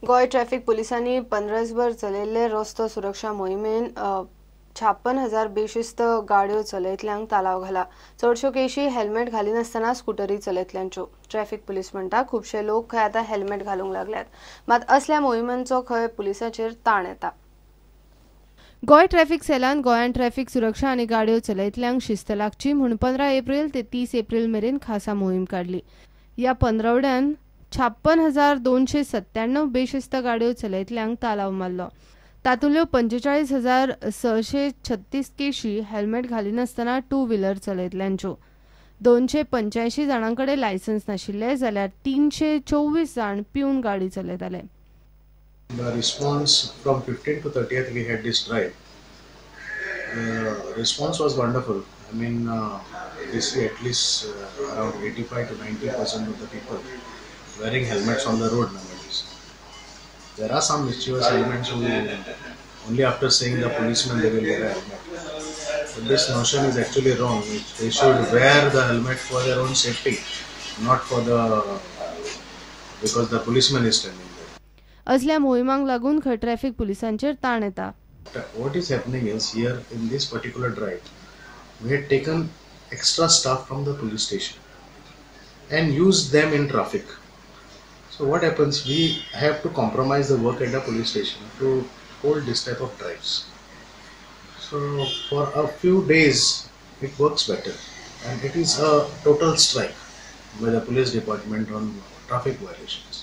Goa traffic पुलिसांनी 15भर चलयल्ले रस्तो सुरक्षा मोहिमेन 56,000 बेशिस्त गाडयो चलयतल्यांक तालाव घाला. चडश्यो केशी हेल्मेट घालिनासतना स्कुटरी चलयतल्यांच्यो. ट्रॅफिक पुलीस म्हणटा खुबशे लोक खंय आतां हेल्मेट घालूंक लागल्यात, मात असल्या मोहिमांचो खंय पुलिसांचेर ताण येता. गोंय ट्रॅफिक सेलान गोंयांत ट्रॅफिक सुरक्षा आनी गाडयो चलयतल्यांक शिस्त लागची म्हूण 15 एप्रिल ते 30 एप्रिल मेरेन खासा मोहीम काडली. ह्या पंद्रवड्यान 56,297 बेशिस्त गाडयो चलयतल्यांक तालाव मारलो. तातूंतल्यो 45,636 केशी हेल्मेट घालिनासतना टू व्हिलर चलयतल्यांच्यो. 285 जाणां कडेन लायसन्स नाशिल्ले जाल्यार 324 जाण पिवन गाडी चलयताले. The response from 15 to 30th we had this drive. The response was wonderful. I mean, we see at least around 85 to 90% of the people wearing helmets on the road nowadays. There are some mischievous elements who only after seeing the policeman they will wear a helmet. But this notion is actually wrong. They should wear the helmet for their own safety, not for the because the policeman is standing there. असल्या मोहिमांक लागून खंय traffic पुलिसांचेर ताण येता. What is happening is here in this particular drive, we had taken extra staff from the police station and used them in traffic. So what happens, we have to compromise the work at the police station to hold this type of drives. So for a few days it works better, and it is a total strike by the police department on traffic violations.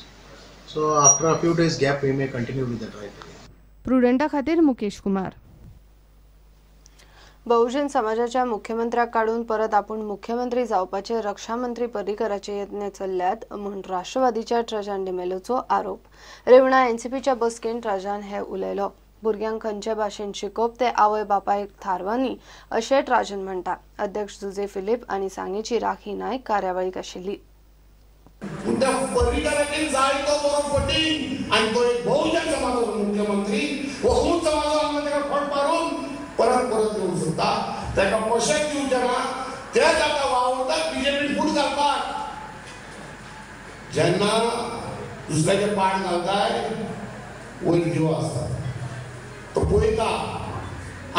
So after a few days gap we may continue with the drive again. प्रुडंटा खातीर मुकेश कुमार. बहुजन समाजाच्या मुख्यमंत्र्याक काडून परत आपूण मुख्यमंत्री जावपाचे रक्षामंत्री पर्रीकराचे यत्न चल्ल्यात म्हूण राष्ट्रवादीच्या ट्राजन डिमेलोचो आरोप. रेवणा एनसीपीच्या बसकेन ट्राजन हे उलयलो. भुरग्यांक खंयचे भाशेन शिकोवप ते आवय बापायक थारवानी अशें ट्राजन म्हणटा. अध्यक्ष जुजे फिलीप आनी सांगेची राखी नायक कार्यावळीक आशिल्ली. मुख्यमंत्री परत परत येऊ शकता ताका पशें दिवचें ना तेच आतां वावुरतात बीजेपी फूट घालपाक. जेन्ना दुसऱ्याचे पाड घालताय वयर जीव आसता तो पळयता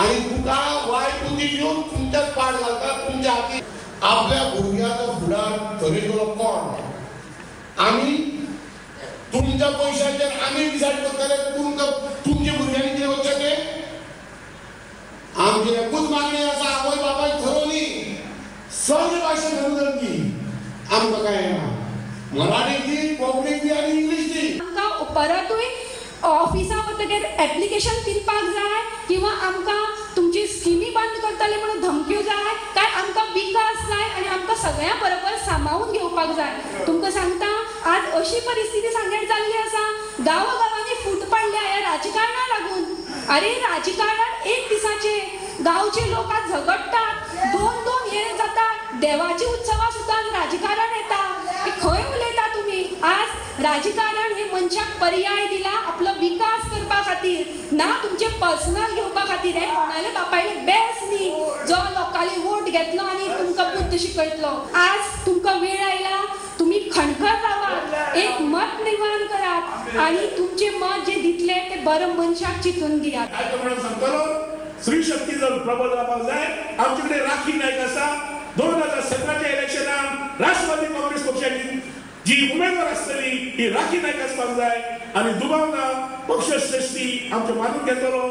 आनी तुका वायट बुद्धी दिवन तुमच्याच पाड घालता. तुमच्या हाती आपल्या भुरग्याचो फुडार थरयतलो कोण? आमी तुमच्या पयशांचेर आमी डिसायड करतले तुमच्या भुरग्यांनी कितें करचें तें. आमची एकूच मागणी आसा, आवय बापायन थरोवनी सगळे भाशेन धरून दी, आमकां काय ना मराठी दी, कोंकणी दी आनी इंग्लीश दी. आमकां परतूय ऑफिसा वतकीर एप्लिकेशन फिरपाक जाय किंवा आमकां तुमची स्किमी बंद करतले म्हणून धमक्यो जाय काय आमकां विकास जाय आनी आमकां सगळ्यां बरोबर सामावून घेवपाक जाय. तुमकां सांगता आज अशी परिस्थिती सांगण्यार जाल्ली आसा, गांवागांवांनी फूट पडल्या ह्या राजकारणाक लागून. अरे राजकारणात एक दिसाचे गांवचे लोक आज झगडटात, दोन दोन हे जाता, देवाची उत्सवा सुद्दां राजकारण येता. खंय उलयता तुमी? आज राजकारण हे मनशाक पर्याय दिला आपलो विकास करपा खातीर, ना तुमचे पर्सनल घेवपा खातीर. हे कोणाले बापायले बेस न्ही जो लोकांनी वोट घेतलो आनी तुमकां बुद्द शिकयतलो. आज तुमकां वेळ आयला, तुमी खणखण रावात, एक मत निर्माण करात आनी तुमचे मत जे दितले ते बरं मनशाक चिंतून दियात. स्त्री शक्ती जर प्रबळ जावपाक जाय, आमचे कडेन राखी नायक आसा. 2017 इलेक्शनाक राष्ट्रवादी काँग्रेस पक्षाची जी उमेदवार आसतली ही राखी नायक आसपाक जाय आनी दुबाव ना पक्ष श्रेष्ठी आमचे मानून घेतलो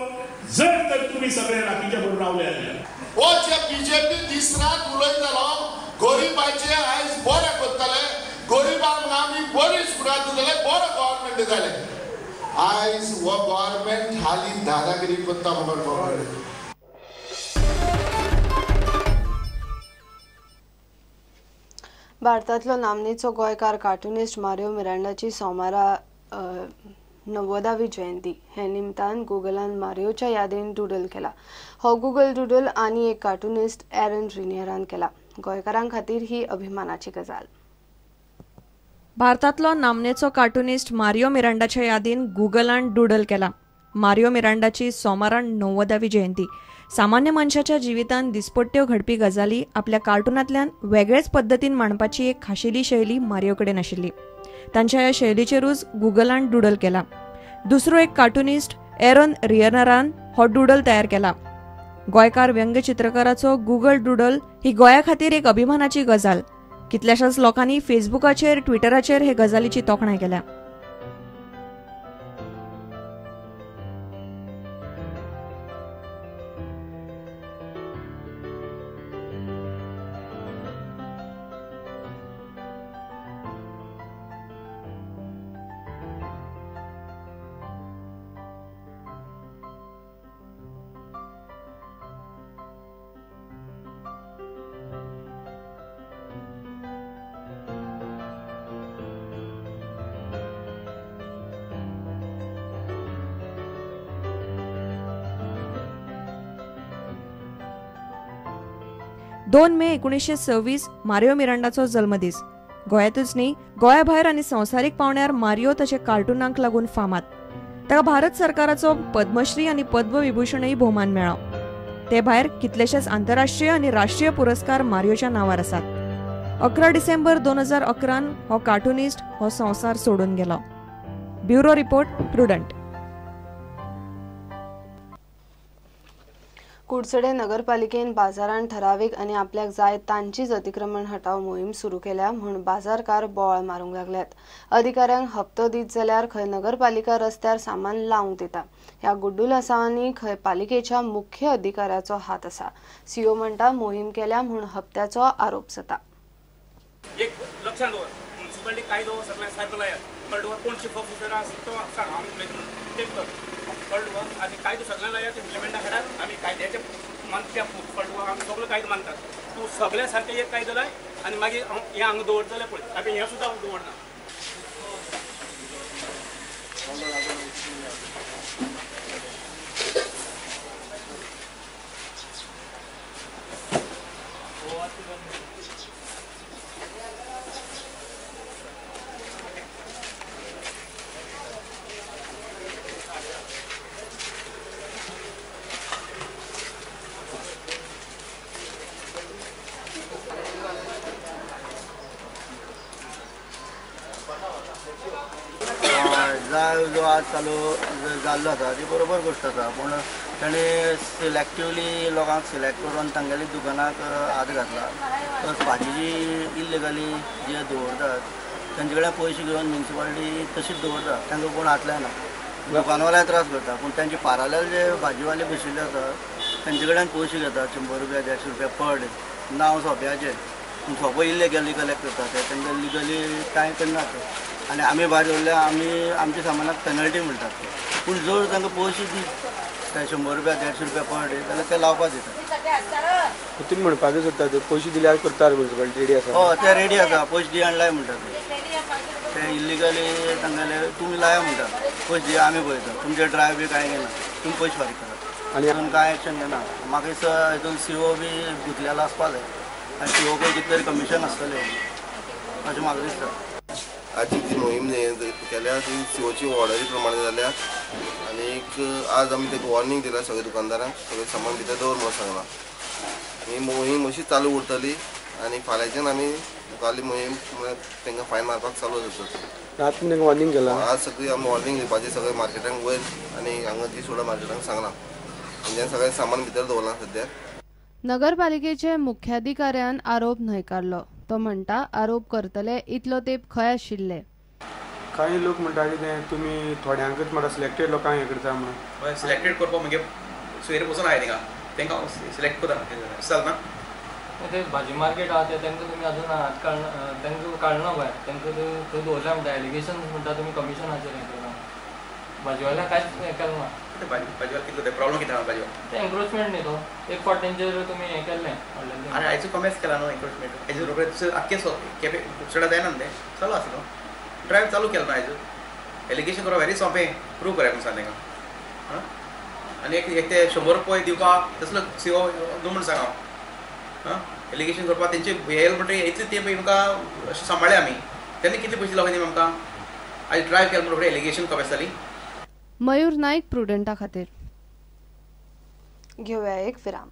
जर तर तुमी सगळे राखीच्या बरोबर रावले जाल्यार. हो जे बीजेपी दीस रात उलयतलो गरिबाचे आयज बरें करतले, गरिबांक आमी बरी सुरात दितले, बरें गव्हर्मेंट दितले. आयज हो गव्हर्मेंट हालीं दादागिरी करता बरोबर. भारतांतलो नामनेचो गोंयकार कार्टुनिस्ट मारियो मिरांडाची सोमारा 90वी जयंती. हे निमतान गुगलान मारियोच्या यादीन डुडल केला. हो गुगल डुडल आनी एक कार्टुनिस्ट एरन रिनियरान केला. गोंयकारां खातीर ही अभिमानाची गजाल. भारतांतलो नामनेचो कार्टुनिस्ट मारियो मिरांडाच्या यादीन गुगलान डुडल केला. मारियो मिरांडाची सोमारा 90वी जयंती. सामान्य मनशाच्या जिवितांत दिसपट्ट्यो घडपी गजाली आपल्या कार्टुनांतल्यान वेगळेच पद्दतीन मांडपाची एक खाशेली शैली मारियो कडेन आशिल्ली. तांच्या ह्या शैलीचेरूच गुगलान डुडल केला. दुसरो एक कार्टुनिस्ट एरन रियनरान हो डुडल तयार केला. गोंयकार व्यंगचित्रकाराचो गुगल डुडल ही गोंया खातीर एक अभिमानाची गजाल. कितल्याशाच लोकांनी फेसबुकाचेर, ट्विटराचेर हे गजालीची तोखणाय केल्या. दोन मे 1926 मारियो मिरांडाचो जल्मदीस. गोंयांतूच न्ही, गोंया भायर आनी संवसारीक पावंड्यार मारियो ताचे कार्टुनांक लागून फामाद. ताका भारत सरकाराचो पद्मश्री आनी पद्मविभूषणय भोवमान मेळ्ळो. ते भायर कितलेशेच आंतरराष्ट्रीय आनी राष्ट्रीय पुरस्कार मारियोच्या नांवार आसात. 11 डिसेंबर 2011 हो कार्टुनिस्ट हो संवसार सोडून गेलो. Bureau report, Prudent. Kudchade नगरपालिकेन बाजारान ठरावीक आनी आपल्याक जाय तांचीच अतिक्रमण हटाव मोहीम सुरू केल्या म्हूण बाजारकार बोवाळ मारूंक लागल्यात. अधिकाऱ्यांक हप्तो दीत जाल्यार खंय नगरपालिका रस्त्यार सामान लावंक दिता. ह्या गुड्डुलासांवांनी खंय पालिकेच्या मुख्य अधिकाऱ्याचो हात आसा. सीओ म्हणटा मोहीम केल्या म्हूण हप्त्याचो आरोप जाता. एक लक्षात दवर, म्युनिसिपालिटी कायदो सगळ्यांक सारको लायात. कळ्ळो कोण चीफ ऑफिसर आसा तो सांग, हांव उलयता ते कर. कळ्ळो आनी कायदो सगळ्यांक लायात, इम्प्लिमेंटा हाडात. आमी कायद्याचे मानत्या कळ्ळो, आमी सगळो कायदो मानतात. तूं सगळ्या सारकें एक कायदो लाय आनी मागीर हांव हें हांगा दवरतलें पळय, आमी हें सुद्दां हांव दवरना. जाळ जो आज चालू जाल्लो आसा ती बरोबर गोश्ट आसा, पूण ताणें सिलेक्टिवली लोकांक सिलेक्ट करून तांगेली दुकानाक हात घातला. प्लस भाजी जी इल्लिगली जे दवरतात तांचे कडल्यान पयशे घेवन म्युनिसिपालिटी तशीच दवरता, तांकां कोण हात लायना. दुकानवाल्याक त्रास करता, पूण तांचे पाराल्यार जे भाजीवाले बशिल्ले आसा तांचे कडल्यान पयशे घेतात, 100 रुपया 150 रुपया पर डे. नांव सोंप्याचें, पूण सोंपो इल्लिगली कलेक्ट करता ते, तांकां लिगली कांय करना ते. आनी आमी भायर दवरल्यार आमी आमच्या सामानाक पेनल्टी म्हणटात, पूण जर तांकां पयशे दीत ते 100 रुपया 150 रुपया पर डे जाल्यार ते लावपाक दितात. तुमी म्हणपाक सोदता ते पयशे दिल्यार करता म्युनिसिपालिटी रेडी आसा? हय, ते रेडी आसा, पयशे दी आनी लाय म्हणटात ते. इल्लिगली तांगेले तुमी लाया म्हणटात, पयशे दिया आमी पळयता, तुमचे ड्रायव बी कांय घेना, तुमी पयशे फारीक करात. आनी अजून कांय एक्शन घेना. म्हाका दिसता हितून सीओ बी गुंतलेलो आसपा जाय आनी सीओ कितें तरी कमिशन आसतलें अशें म्हाका दिसता. आजची जी मोहीम केल्या ती सीओची ऑर्डरी प्रमाणे जाल्या आनीक आज आमी ताका वॉर्निंग दिला सगळ्या दुकानदारांक, सगळें सामान भितर दवर म्हणून सांगलां. ही मोहीम अशी चालू उरतली आनी फाल्यांच्यान आमी मुखारली मोहीम म्हळ्यार तांकां फायन मारपाक चालू जातली. आज तुमी तांकां वॉर्निंग केलां? आज सगळी आमी वॉर्निंग दिवपाची सगळ्या मार्केटांक वयर आनी हांगा जी सोडा मार्केटांक सांगलां, म्हणजे सगळें सामान भितर दवरलां सद्या. नगरपालिकेचे मुख्याधिकाऱ्यान आरोप न्हयकारलो. तो म्हणटा आरोप करतले इतलो तेप खंय आशिल्ले. कांय लोक म्हणटा कितें तुमी थोड्यांकच म्हणटा सिलेक्टेड लोकांक हें करता म्हणून. सिलेक्टेड करपाक मागीर सुयेर बसून आहा थिंगा, तांकां सिलेक्ट करता चलना. ते भाजी मार्केट आहा ते तांकां तुमी अजून हात काडना, तांकां काडना भायर, तांकां थंय दवरल्या म्हणटा एलिगेशन म्हणटा तुमी कमिशनाचेर हें करता. भाजीवाल्या कांयच हें केलें ना. भाजीवाल कितलो ते प्रॉब्लम कितें आहा भाजीवाल? ते एन्क्रोचमेंट न्ही, तो एक फावट तेंचेर तुमी हें केल्लें. आनी आयचो कॉमेर्स केला न्हू एन्क्रोचमेंट, आयज रोखडें आख्खें केपें कुडचडा जायना न्हू तें, चालू आसा न्हू ड्रायव चालू केलो न्हू आयज. एलिगेशन करप व्हेरी सोंपें, प्रूव कराय म्हणून सांग तांकां. आं, आनी एक ते 100 रुपये दिवपाक तसलो सीओ न्हू म्हूण सांग हांव. आं, एलिगेशन करपाक तेंचे हे म्हणटकीर इतले ते पळय आमकां अशें सांबाळ्ळे आमी, तेन्ना कितले पयशे लागले न्ही आमकां. आयज ड्रायव केलो म्हणून रोखडें एलिगेशन कॉमेर्स जाली. मयूर नाईक, प्रुडंटा खातीर. घेवया एक विराम.